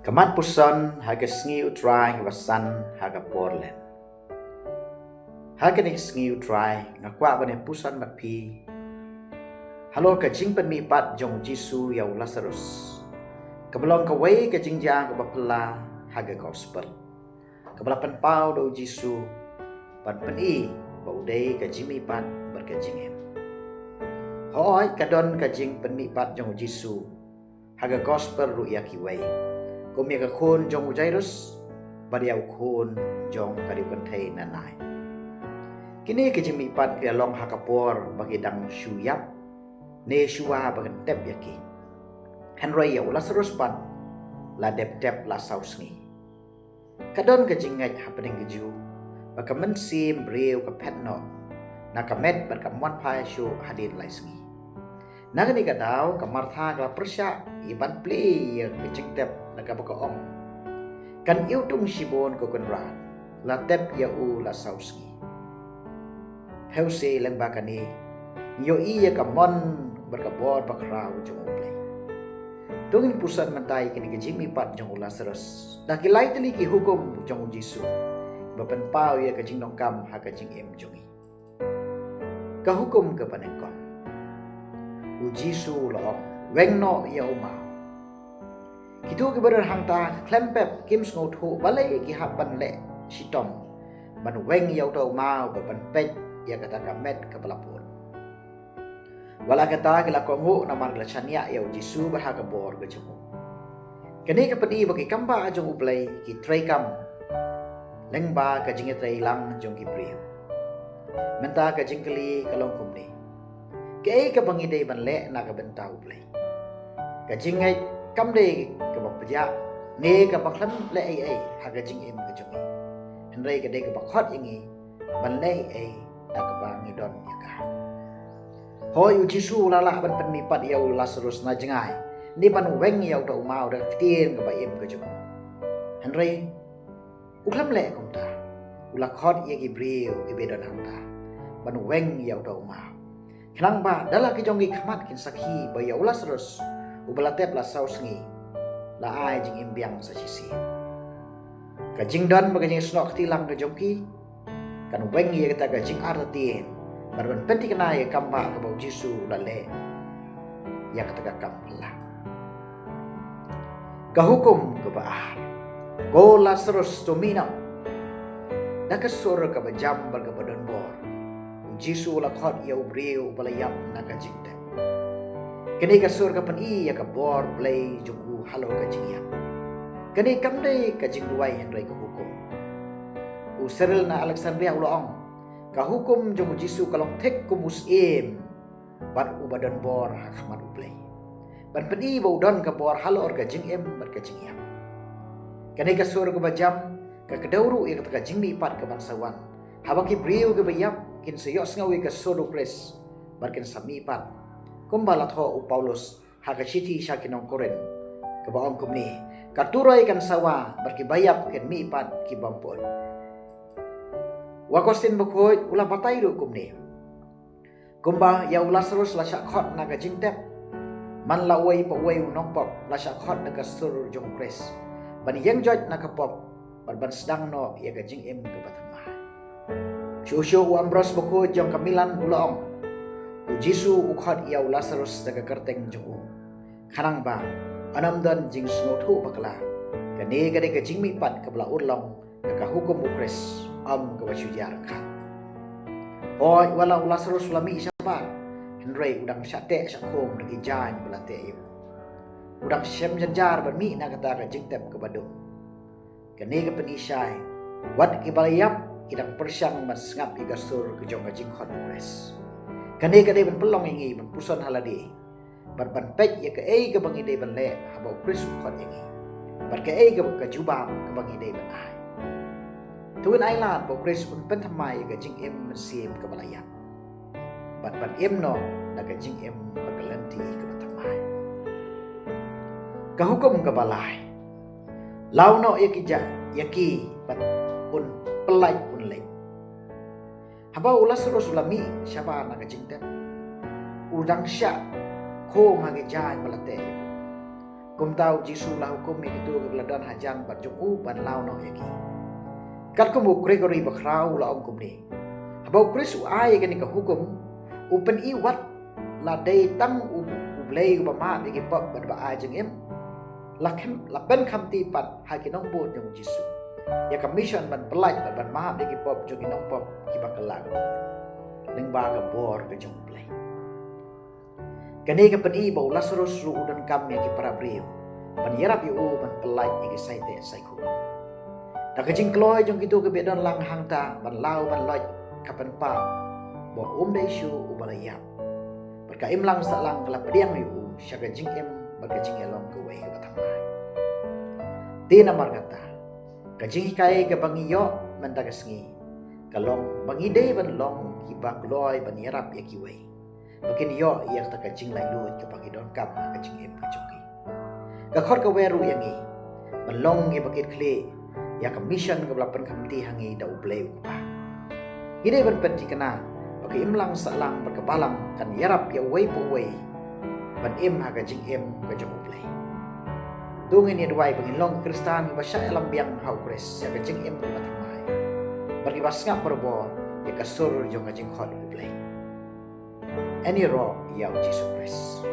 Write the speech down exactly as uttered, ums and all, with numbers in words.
Ka mat puson ha ka sngi U Trai kaba san ha ka por Lent. Ha kane ka sngi U Trai nga kwah ban ïa puson bad phi halor ka jingpynmihpat jong U Jisu ïa u Lasarus, kaba long kawei ka jingjia kaba phylla ha ka gospel, kaba la pynpaw da U Jisu ban pyni ba u dei ka jingmihpat bad ka jingim. Hooid, ka don ka jingpynmihpat jong U Jisu ha ka gospel ruh ïa kiwei, kum ïa ka khun jong u Jairus bad ïa u khun jong ka riewkynthei na Nain. Kine ki jingmihpat ki la long ha ka por ba ki dang shu ïap ne shuwa ba kan tep ïa ki. Hynrei ïa u Lasarus pat la dep tep la saw sngi. Ka don ka jingngeit hapdeng ka Jiw ba ka mynsiem briew ka phet noh na ka met bad kam wan phai shuh hadien lai sngi. Na kane ka daw ka Martha ka la pyrshah ïa ban plie ïa ka jingtep na kaba ka ong, kan ïewtung shibun ko Kynrad, la tep ïa u la saw sngi. Phi ïohi lyngba kane, ngi ïohi ïa ka mon bad ka bor bakhraw jong U Blei. To ngin puson mynta ïa kine ki jingmihpat jong u Lasarus da ki lai tylli ki hukum jong U Jisu ba pynpaw ïa ka jingdonkam ha ka jingim jong ngi. Ka hukum kaba nyngkong, U Jisu u la ong, weng noh ïa u maw. Kito kiba don hangta khlem pep kim sngewthuh balei ki hap ban leh shitom ban weng ïa uta u maw bad ban peit ïa kata ka met kaba la pud. Wat la kata ki la kohnguh namar ki la shaniah ïa U Jisu bad ha ka bor ka jong u. Kane ka pyni ba ki kam bah jong U Blei ki treikam lyngba ka jingïatreilang jong ki briew. Mynta ka jingkylli ka long kumne: kaei kaba ngi dei ban leh na ka bynta U Blei? Ka jingngeit kam dei kaba pdiah ne kaba khlem leh ei ei ha ka jingim ka jong ngi, hynrei ka dei kaba khot ïa ngi ban leh ei ei da kaba ngi don ïa ka. Hooid, U Jisu u la lah ban pynmihpat ïa u Lasarus na jngai ne ban weng ïa uta u maw da ka ktien kaba im ka jong u. Hynrei u khlem leh kumta. U la khot ïa ki briew kiba don hangta ban weng ïa uta u maw. Khnang ba da la ki jong ki khmat kin sakhi ba ïa u Lasarus uba la tep la saw sngi la ai jingim biang sa shisien. Ka jingdon bad ka jingsnoh kti lang ka jong ki kan weng ïa kata ka jingartatien bad ban pynthikna ïa ka kam bah kaba U Jisu u la leh ïa kata ka kam phylla. Ka hukum kaba ar, ko Lasarus, to mih noh. Da ka sur kaba jam bad kaba donbor U Jisu u la khot ïa u briew uba la ïap na ka jingtep. Kane ka sur ka pyni ïa ka bor Blei jong u halor ka jingïap. Kane kam dei ka jingduwai hynrei ka hukum. U Cyril na Alexandria u la ong, ka hukum jong U Jisu ka long thik kum u syiem bad uba donbor ha khmat U Blei, ban pyni ba u don ka bor halor ka jingim bad ka jingïap. Kane ka sur kaba jam ka kdew ruh ïa kata ka jingmihpat kaban sa wan haba ki briew kiba ïap kin sa ïohsngew ïa ka sur U Khrist bad kin sa mihpat, kumba la thoh u Paulus ha ka shithi sha ki nong Korinth, kaba ong kumne: Ka turoi kan sawa bad kiba ïap kin mihpat ki bym pud. U Augustine Bakhuid u la batai ruh kumne: Kumba ïa u Lasarus la shah khot na ka jingtep, man la uwei pa uwei u nongpop la shah khot da ka sur jong U Khrist ban ïeng joit na ka pop bad ban sdang noh ïa ka jingim kaba thymmai. Shuh shuh u Ambrose Bakhuid jong ka Milan u la ong: U Jisu u khot ïa u Lasarus da ka kyrteng jong u, khnang ba un ym don jingsngewthuh bakla. Kane ka dei ka jingmihpat kaba la urlong da ka hukum U Khrist, ym kaba shu jia ryngkat. Hooid, wat la u Lasarus u la mih shabar, hynrei u dang shah teh shah khum da ki jaiñ ba la teh ïa u. U dang shem jynjar ban mih na kata ka jingtep kaba dum. Kane ka pyni shai wat kiba la ïap ki dang pyrshang ban sngap ïa ka sur ka jong ka jingkhot U Khrist. Kane ka dei ban pynlong ïa ngi ban puson ha lade bad ban peit ïa kaei kaba ngi dei ban leh haba U Khrist u khot ïa ngi, bad kaei kaba ka jubab kaba ngi dei ban ai. To ngin ailad ba U Khrist un pynthymmai ïa ka jingim mynsiem kaba la ïap bad ban im noh da ka jingim bad ka lynti kaba thymmai. Ka hukum kaba lai, law noh ïa ki ja, ïa ki bad un pyllait un leit. Haba u Lasarus u la mih shabar na ka jingtep, u dang shah khum ha ki jaiñ ba la teh ïa u. Kumta u Jisu u la hukum ïa kito kiba la don hajan bad jong u ban law noh ïa ki. Katkum u Gregory bakhraw u la ong kumne: Haba u Khrist u ai ïa kane ka hukum, u pyni wat la dei tang u, u Blei uba map ïa ki pop bad ba ai jingim. La khem, la pynkhamti pat ha ki nongbud jong u Jisu ïa ka mission ban pyllait bad ban map ïa ki pop jong ki nongpop kiba kylla ka bor, lyngba ka bor ka jong u Blei. Kane ka pyni ba u Lasarus ruh u donkam ïa ki para briew ban ïarap ïa u ban pyllait ïa ki saiteh saikho. Da ka jingkloi jong kito kiba don lang hangta ban law ban loit, ka pynpaw ba um dei shuh uba la ïap, bad ka imlang sahlang ka la pdiang ïa u sha ka jingim bad ka jingïalong kawei kaba thymmai. Te namar kata, ka jinghikai kaba ngi ïoh mynta ka sngi ka long ba ngi dei ban long kiba kloi ban ïarap ïa kiwei ba kin ïoh ïa kata ka jinglaitluid kaba ki donkam ha ka jingim ka jong ki. Ka khot kawei ruh ïa ngi ban long kiba kitkhlieh ïa ka mission kaba la pynkhamti ha ngi da u Blei u Kpa. Ngi dei ban pynthikna ba ka imlang sahlang bad ka balang kan ïarap ïa uwei pa uwei ban im ha ka jingim ka jong u Blei. To ngin ïa duwai ba ngin long ki Khristan kiba shah ïalam biang ha u Khrist sha ka jingim kaba thymmai bad kiba sngap barabor ïa ka sur jong ka jingkhot u Blei. Ïaroh ïa u Jisu Khrist.